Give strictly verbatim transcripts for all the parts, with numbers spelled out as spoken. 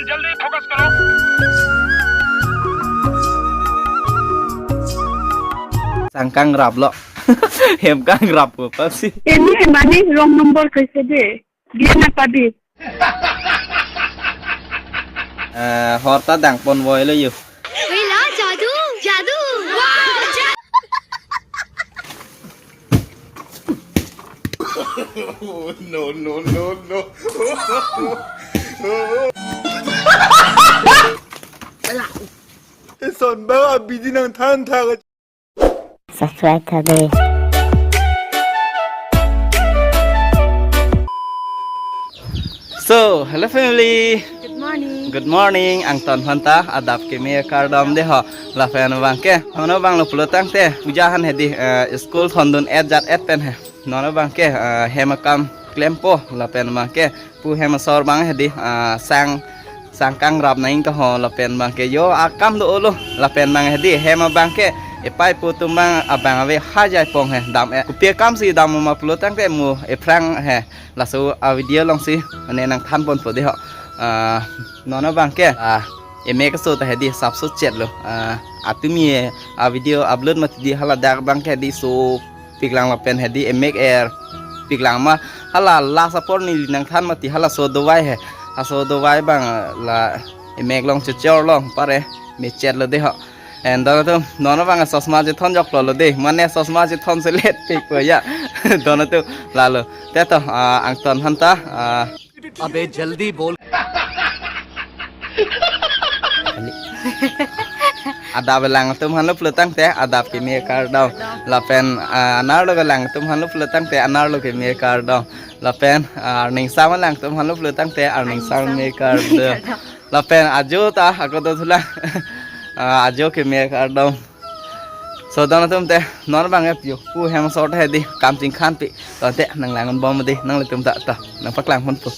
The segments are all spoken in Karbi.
जल्दी फोकस करो। Sangkangrap lo. Hemkangrap ko pasi. Ini mane wrong number kaise de. Dia na pabi. Eh, horta dang ponvoilo yo. Wela jadu, jadu. Wow, jadu. No, no, no, no. Son ba abidi nangthan tha. Subscribe tha de. So, hello family. Good morning. Good morning. Angton phanta adap keme kardom de ho. Lapen abangke, non abang lo pulo tangte, puja han hedi, eh, school thondun et jat et pen he. Non abangke, eh, hem akam klempo, lapen abangke pu hem asor abang hedi, eh, sang, sangkangrap nang ingkang ho, lapen abangke yo akam do-olo, lapen abang hedi hem abangke epei pu atum abang abang ave hajai pong he dam e. Kopi akam si dam ma pulo tangte mu ephrang he, laso a video alongsi mane nangthan ponpo de ho. Eh, non abangke, eh, emek aso ta hedi sapso chet lo. Eh, atumi a video upload mati di, hala dak abangke hedi sopiklang lapen hedi emek er piklang ma, hala last apor neli nangthan mati halaso dovai he. Laso dovai abang la emek along chechor along pare me chet lo de ho. And don atum, non abang sosma chethon joklo lo de. Mane sosma chethon selet pik ko ya. Don atum, lalo. Te to, ah, angton phanta, ah, अबे जल्दी बोल। Adap alang atum hanlo pulo tangte adap keme kardom. Lapen, ah, anerlo alang atum hanlo pulo tangte anerlo keme kardom. Lapen, ah, arningsam alang atum hanlo pulo tangte arningsam keme kardom. Lapen ajo ta ako dothulang. Ah, ajo keme kardom. So don atum te, non abang ep yo, pu hem asor ta hedi kam chingkhan pi. Tangte nanglang bom de, nanglitum ta ta nangpaklang ponpo.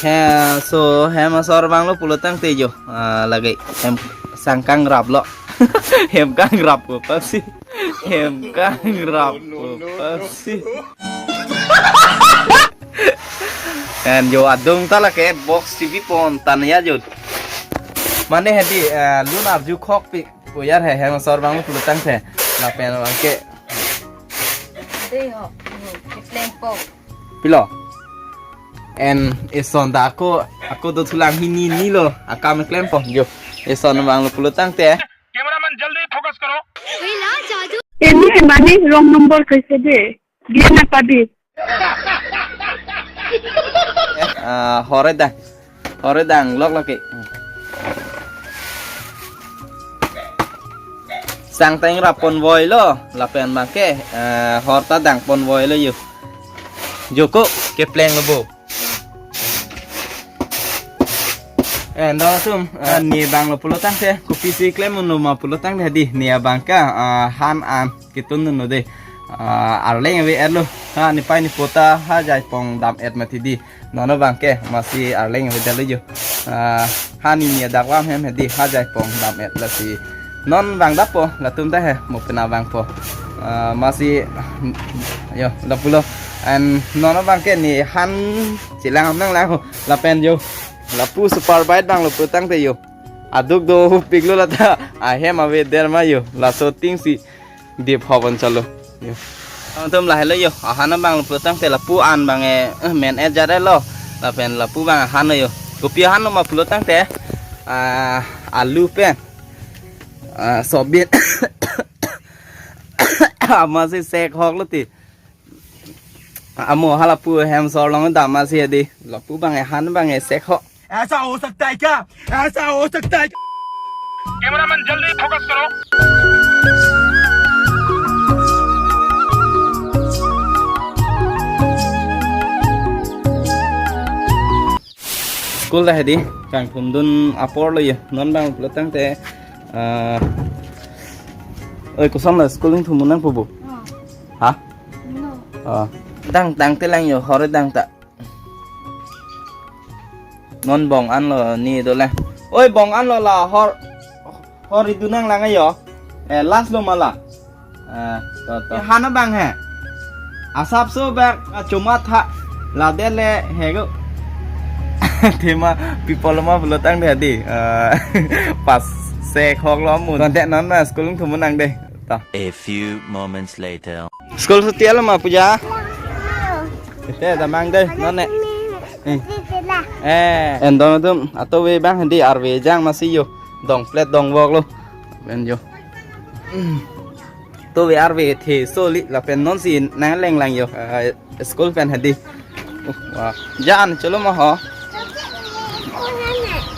He, so hem asor abang lo pulo tangte yo, ah, lake hem sangkangrap lo. Hemkangrap ko pasi. Hemkangrap ko pasi. And yo adung ta lake box T V pon tan ya jo. Mane hedi, eh, lun arju khok pi ko yar he hem asor abang lo pulo tangte. Lapen abangke. Dei ho. Kipleng po. Pilo. And eson ta ako, ako dothulang hini ni lo. Akam klempo. Yo. Eson abang lo pulo tangte. Cameraman जल्दी फोकस करो। Wela jadu. Ini mane wrong number kaise de. Dia na pabi. Eh, ah, hore dang. Hore dang lok lake. Sangkangrap ponvoilo, lapen abangke, eh, horta dang ponvoilo yo. Joko, kepleng lo bo. Eh, don atum, eh, ne abang lo pulo tangte, kopisi klem unlo ma pulo tangte hedi, ne abangke, ah, han an ketun unlo de. Ah, arleng ave erlo. Ha, nepei nepo ta hajai pong dam et mati di. Non abangke, masi arleng ave dalo yo. Ah, han ne adak vam hem hedi hajai pong dam et lasi. Non abang dappo, latum ta he, mo pena abangpo. Ah, masi, yo, lapulo. And non abangke ne han chelang nanglang ho, lapen yo. Lapu super bike abang lo pulo tangte yo. Aduk dopik lo lata, ahem ave der ma yo. Laso ting si dip hop an chalo. Yo. Atum lahelo yo, ahan abang lo pulo tangte lapu an abang e, eh, men e jare lo. Lapen lapu abang ahan lo yo. Kopi ahan lo ma pulo tangte, ah, alu pen, ah, sobit. Ama si sek hok lo ti. Amo halapu hem asor along dam masi hedi. Lapu abang e han abang e sek ho. ऐसा हो सकता है क्या? ऐसा हो सकता है क्या? कैमरामैन जल्दी फोकस करो। School ta hedi, kangthum dun apor lo yo, non abang pulo tangte, ah, oi, koson lo school ingthum nangpo bo? Oh. Ha? No. Ah. Dang, dang te lang yo, hore dang ta. Non bong anlo ne dolang. Oi, bong anlo la hor, hor idu nanglang yo. Eh, last lo ma la. Eh, to, to. Han abang he. Asapso bak, ah, chuma tha. Ladet le hego. Thema people ma pulo tangte hedi. Ah, pas se khok lo amun. Konte non ma school thum nang de. Ta. A few moments later. School suti alo ma Puja? Ete damang de non ne. Eh. Eh, en don atum ato ve bang hedi arve jang masi yo. Dong plate dong vok lo. Ben yo. Hmm. To ve arve the soli lapen non si nang leng lang yo. Eh, school pen hedi. Uh, wah. Jan cholo ma ho.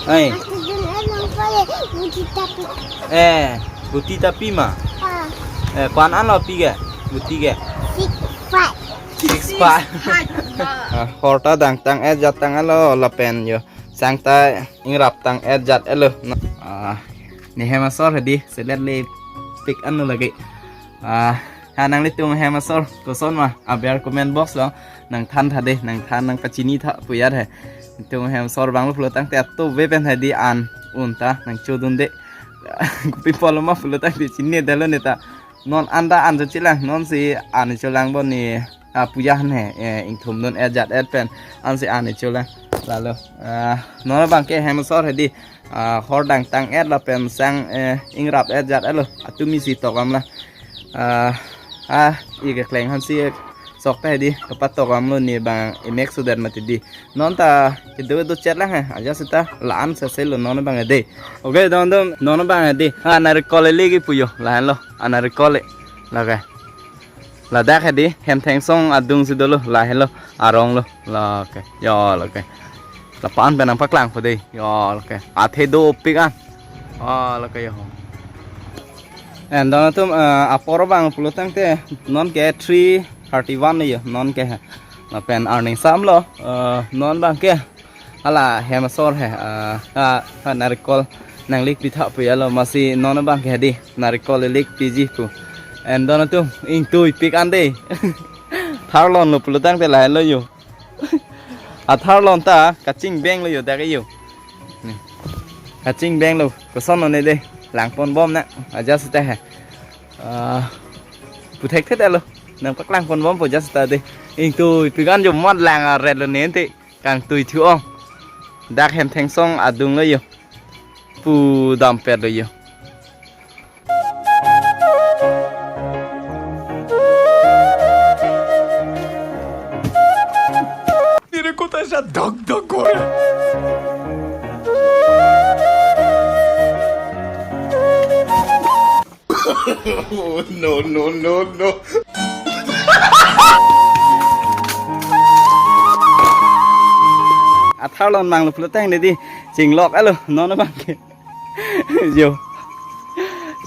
Ai. Eh, guti tapi ma. Eh, kwan an lo pi ke? Guti ke? Six five. Six five. Ah, horta dang tang-et jat tang-et lo lapen yo. Sang ta ingrap tang-et jat-et lo. Ah, ne hem asor hedi selet le pik an lo lake. Ah, ha nanglitum hem asor koson ma aber comment box lo nang than tha de, nang than nang pachini tha pu ya he. Tum hem asor bang lo pulo tangte ato ve pen hedi an un ta nang chodun de. Kopi pulo ma pulo tangte chini de lo ne ta. Non an ta an cho chilang, non si an cholang bon ne, ah, Puja han he, eh, ingthum dun-et jat-et pen an si an cholang. Lalo, ah, non bang ke hem asor hedi, ah, hor dang tang-et lapen sang, eh, ingrap-et jat-et lo. Atum isi tok am la. Ah, ah, i kekleng han si sok ta hedi, kapatok am lo ne bang imek sudet mati di. Non ta kedo do chet lang he, aja sita la-an sese lo non bang hedi. Okay, don don, non bang hedi. Ah, narikol le ki pu yo, lahen lo, ah, narikol le. Lake. Ladak hedi, hem thengsong adung si dolo, lahen lo, arong lo, lake. Yo, lake. Lapu-an pen nang paklang po de, yo, lake. Athe dopik an. Oh, lake yo. En don atum, eh, apor bang pulo tangte, non ke three thirty-one yo, non ke he. Lapen arni sam lo, eh, non bang ke. Hala hem asor he, ah, ah, ah, narikol nang lik pitha pu ya lo masi non bang ke hedi narikol lik piji pu. En don atum ingtui pik an de. Tharlon lo pulo tangte lahen lo yo. Atharlon ta kaching beng lo yo dak yo. Ne. Kaching beng lo koson lo ne de. Langpon bom na. Aja sita he. Ah, pu thekthe lo. Nang paklang pon bom po aja sita de. Ingtui pik an yo mat lang aret lo ne te. Kangtui thu ong. Dak hem thengsong adung lo yo. Pu dampet lo yo. मेरे को तो ऐसा धक धक हो रहा है। No, no, no, no. Atharlon mang lo pulo tang hedi. Chinglok alo, non bang ke. Yo.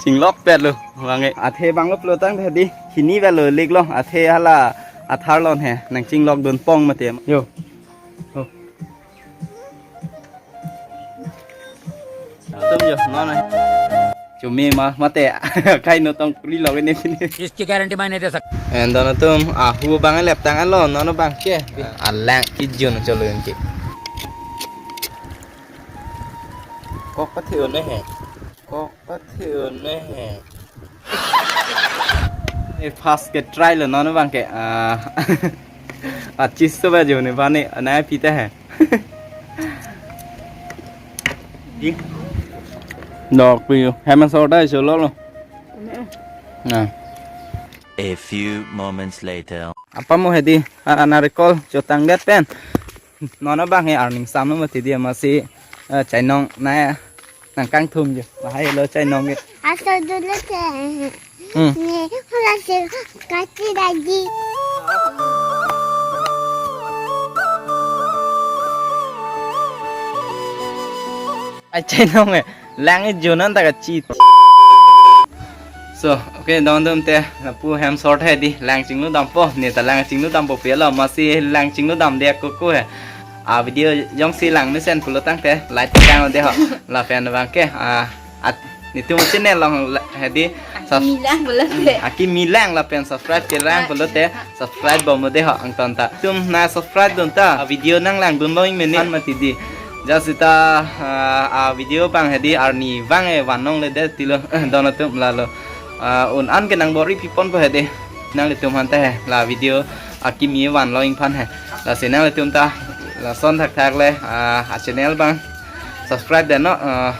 Chinglok pet lo, bang e. Athe bang lo pulo tang hedi. Hini ba lo lik lo. Athe hala atharlon he. Nang chinglok dun pong mati. Yo. Oh. Atum yo, non ai. Chumi ma, mate. Kai no tong puli lo ne pini. इसकी गारंटी मैं नहीं दे सकता। En don atum, ahu bang lep tang alo, non bang ke. Alang kijun cholo yang ke. Kok pathe ne he. Kok pathe ne he. E first ke try lo non bang ke. Ah. Achis to ba jo ne bane, na pita he. Di. Dok pi yo. Hem asor ta iso lo lo. Na. A few moments later. Apa mo hedi? Ah, narikol chotang det pen. Non bang he arning sam lo mati di masi, eh, chainong na nang kangthum jo. Lahai lo chainong ke. Aso dulu ke. Hmm. Ne, hala se kati lagi. Ai chainong e. Lang e jonan ta kachi. So, okay, don dum te, lapu hem asor hedi, lang chinglu dampo, ne ta lang chinglu dampo pelo, masi lang chinglu dam de koko he. A video jongsi lang mesen pulo tangte, like tang de ho, lapen bang ke, ah, at, netum channel along la-, hedi, sub-, Milang pulo te. Aki Milang lapen subscribe ke lang pulo te, subscribe bom de ho angton ta. Tum na subscribe dun ta, a video nang lang dun lo ing meni an mati di. Just ita, ah, a video bang hedi arni bang e van long le de tilo, don atum lalo. Ah, un an ke nang bor-i pipon po hedi. Nanglitum han ta he, la video akimi van lo ing phan he. Lasi nanglitum ta Lason thakthak le, ah, a channel abang subscribe detnon, ah,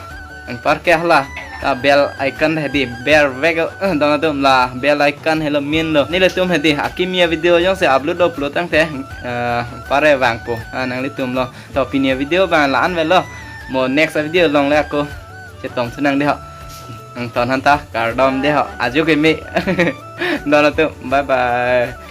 anparke hala ta bell icon hedi ber vek, eh, don atum la bell icon helo min lo. Nelitum hedi akimi avideo jongsi upload upload tangte, ah, anpar vangpo, ah, nanglitum lo. To pini avideo abang la-an avelo. Mo next video along le ako chetong thu nang dei ho. Nangtum aphan ta kardom dei ho. Ajo kimi. Don atum, bye bye.